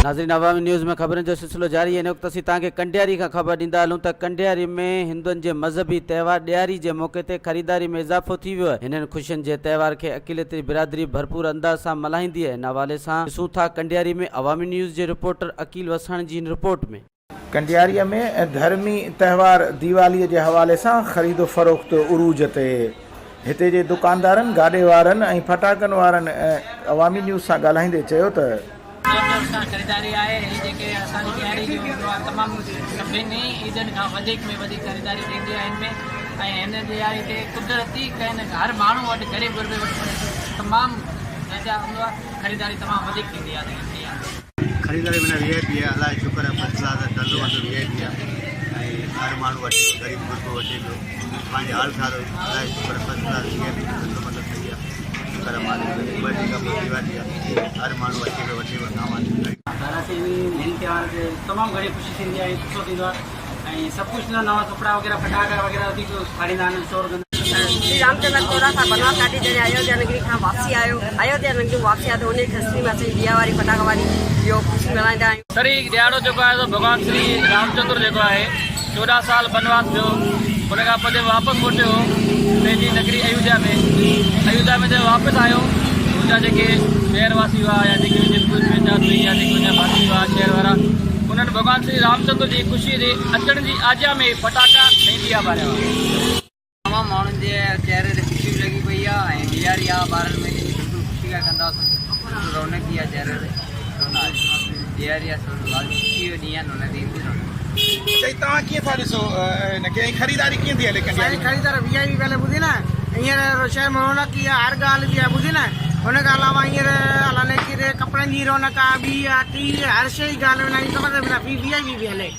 ناظرين عوامي نيوز ۾ خبرن جو سلسلو جاري هن وقت اسين توهان کي ڪنڊياري کان خبر ڏيندا هلون ته ڪنڊياري ۾ هندن جي مذهبي تهوار ڏياري جي موقعي تي خريداري ۾ اضافو ٿي ويو آهي هنن خوشين جي تهوار کي اقليتي برادري ڀرپور انداز سان ملهائيندي آهي ان حوالي سان ڏسون ٿا ڪنڊياري ۾ عوامي نيوز جي رپورٽر عقيل وساڻ جي هن رپورٽ ۾. ڪنڊياري ۾ ڌرمي تهوار ديوالي جي حوالي سان خريد و فروخت عروج تي، هتي جي دڪاندارن، گاڏي وارن ۽ ڦٽاڪن وارن عوامي نيوز سان ڳالهائيندي چيو ته. زور شور سان خريداري آهي هي جيڪي اسان جي ڏياري جو هوندو آهي تمام سڀني عيدن کان وڌيڪ ۾ وڌيڪ خريداري ٿيندي آهي هن ۾ ۽ هن ڏياري تي قدرتي ڪنهن هر ماڻهو وٽ غريب غربي وٽ تمام هوندو آهي خريداري تمام وڌيڪ ٿيندي آهي هن ڏينهن تي. خريداري معنيٰ وي آء پي آهي الله جو شڪر آهي فرسٽ ڪلاس آهي ڌنڌو وڌو وي آء پي آهي ۽ هر ماڻهو وٺي پيو غريب غربو وٺي پيو پنهنجي حال سارو الله جو شڪر آهي فرسٽ ڪلاس وي آء پي ڌنڌو مطلب صحيح آهي شڪر آهي مالڪ جو ٻه ڏينهن کان پوء ديوالي آهي هر ماڻهو اچي پيو وٺي پيو سامان. دادا سائين هن تهوار تي تمام گهڻي خوشي ٿيندي آهي ۽ سٺو ٿيندو آهي ۽ سڀ ڪجهه ٿيندو آهي نوان ڪپڙا وغيره ڦٽاڪا وغيره وڌيڪ ڦاڙيندا آهن شور ڪندا شري رامچندر 14 سال بنواس ڪاٽي جڏهن ايوڌيا نگري کان واپسي آيو، ايوڌيا نگري واپسي آيو ته انهي خوشي ۾ اسين ڏيئا واري ڦٽاڪا واري اهو خوشي ملهائيندا آهيون. سر هي ڏهاڙو جيڪو آهي سو ڀڳوان شري رامچندر جيڪو آهي 14 سال بنواس ٿيو ان کان پوء جڏهن واپس موٽيو پنهنجي نگري ايوڌيا ۾ ايوڌيا ۾ جڏهن واپس آيو هن جا جيڪي شهر واسي هئا يا جيڪي هن جي پوڄ پنچات هئي يا جيڪي هن جا ڀاتي هئا شهر وارا انهن ڀڳوان شري رامچندر جي خوشي جي اچڻ جي آجيان ۾ ڦٽاڪا ۽ ڏيئا ٻاريا هئا. تمام ماڻهن جي چهري تي خوشي به لڳي پئي آ ۽ ڏياري آ ٻارن ۾ بلڪل خوشي پيا ڪندا بلڪل رونق ئي آ چهري تي ڇو نه آهي ڏياري آ سو خوشي جو ڏينهن آ ان ڏينهن تي رونق. اچا هي توهان ڪيئن ٿا ڏسو هن کي ۽ خريداري ڪيئن ٿي هلي ڪنڊياري سائين خريداري وي آء پي پهلي ٻڌي نه هينئر شهر ۾ رونق ئي آ هر ڳالهه به آ ٻڌي نه ان کان علاوه هينئر الله نيڪي ڏي ڪپڙن جي رونق آ ٻي آ ٽي آ هر شي جي ڳالهه معنيٰ وي آء پي پي هلي.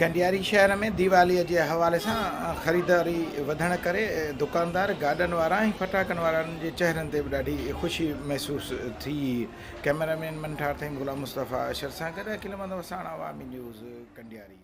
ڪنڊياري شهر ۾ ديوالي جي حوالي سان خريداري وڌڻ ڪري دڪاندار، گاڏن وارا ۽ ڦٽاڪن وارن جي چهرن تي به ڏاڍي خوشي محسوس ٿي. ڪئميرا مين منٺار ٿهيم غلام مصطفيٰ اشر سان گڏ عقيل احمد وساڻ عوامي نيوز ڪنڊياري.